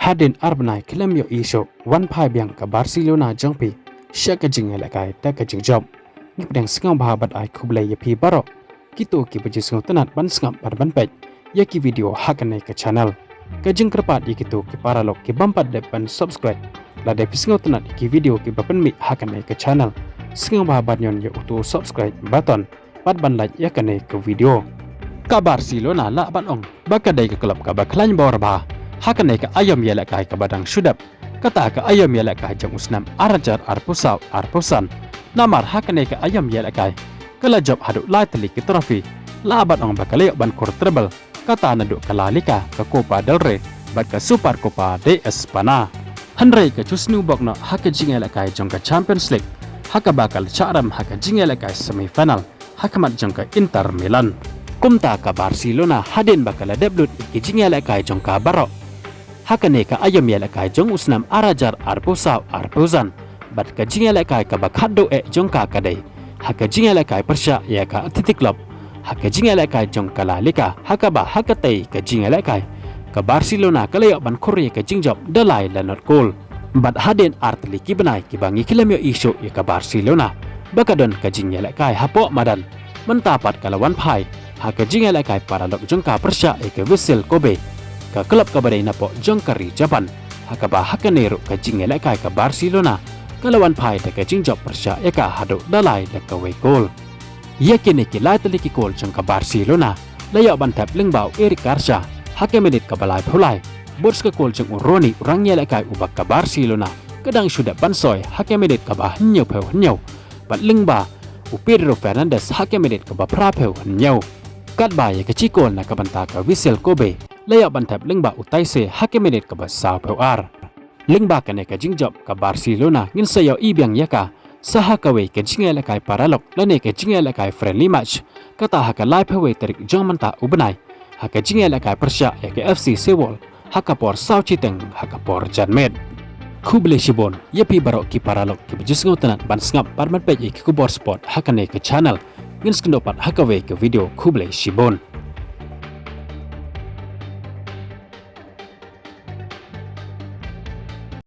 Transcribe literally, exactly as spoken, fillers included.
Hadien ar bnai khlem ïohi shuh, wan phai biang ka Barcelona jong phi sha ka jingïalehkai da ka jingjop. Ngi pdiang sngewbha bad ai khublei ïa phi baroh kito kiba ju sngewtynnat ban sngap bad ban peit ïa ki video ha kane ka channel. Ka jingkyrpad ïa kito ki paralok ki bym pat dep ban subscribe, lada phi sngewtynnat ïa ki video kiba pynmih ha kane ka channel, sngewbha ban ñion ïa uto u subscribe button bad ban like ïa kane ka video. Ka Barcelona lah ban ong ba ka dei ka club kaba khlaiñ bor bha ha kane ka aïom ïalehkai kaba dang shu dep, kata ka aïom ïalehkai jong u snem ar hajar arphew saw arphew san. Namar ha kane ka aïom ïalehkai ka la jop haduh lai tylli ki trophy, lah ban ong ba ka la ïoh ban khur treble, kata naduh ka La Liga, ka Copa del Rey bad ka Super Copa de España. Hynrei ka ju sniew bok noh ha ka jingïalehkai jong ka Champions League ha kaba ka la shah rem ha ka jingïalehkai semi final ha khmat jong ka Inter Milan. Kumta ka Barcelona, hadien ba ka la dep lut ïa ki jingïalehkai jong ka baroh ha kane ka aïom ïalehkai jong u snem ar hajar arphew saw arphew san, bad ka jingïalehkai kaba khatduh eh jong ka ka dei ha ka jingïalehkai pyrshah ïa ka Athletic Club ha ka jingïalehkai jong ka La Liga, ha kaba ha katei ka jingïalehkai ka Barcelona ka la ïoh ban khur ïa ka jingjop da lai la not goal. Bad hadien ar tylli ki bnai kiba ngi khlem ïohi shuh ïa ka Barcelona ba ka don ka jingïalehkai hapoh madan, mynta pat ka la wan phai ha ka jingïalehkai paralok jong ka pyrshah ïa ka Vissel Kobe, ka club kaba dei napoh jong ka ri Japan, ha kaba ha kane ruh ka jingïalehkai ka Barcelona ka la wan phai da ka jingjop pyrshah ïa ka haduh da lai da kawei goal. Ïa kine ki lai tylli ki goal jong ka Barcelona la ïoh ban thep lyngba u Eric Garcia ha ka minit kaba laiphew lai, bad ka goal jong u Ronny, u rangïalehkai uba ka Barcelona ka dang shu dep ban soi ha ka minit kaba hynñiewphew hynñiew, bad lyngba u Pedro Fernandez ha ka minit kaba phraphew hynñiew. Katba ïa ka shi goal na ka bynta ka Vissel Kobe la ïoh ban thep lyngba u Taisse ha ka minit kaba sawphew ar. Lyngba kane ka jingjop ka Barcelona ngin sa ïohi biang ïa ka sa ha kawei ka jingïalehkai paralok lane ka jingïalehkai friendly match, kata ha ka laiphew wei tarik jong mynta u bnai, ha ka jingïalehkai pyrshah ïa ka F C Seoul ha ka por saw shiteng ha ka por janmiet. Khublei shibun ïa phi baroh ki paralok kiba ju sngewtynnat ban sngap bad ban peit ïa ki khubor sport ha kane ka channel. Ngin sa ïakynduh pat ha kawei ka video. Khublei shibun.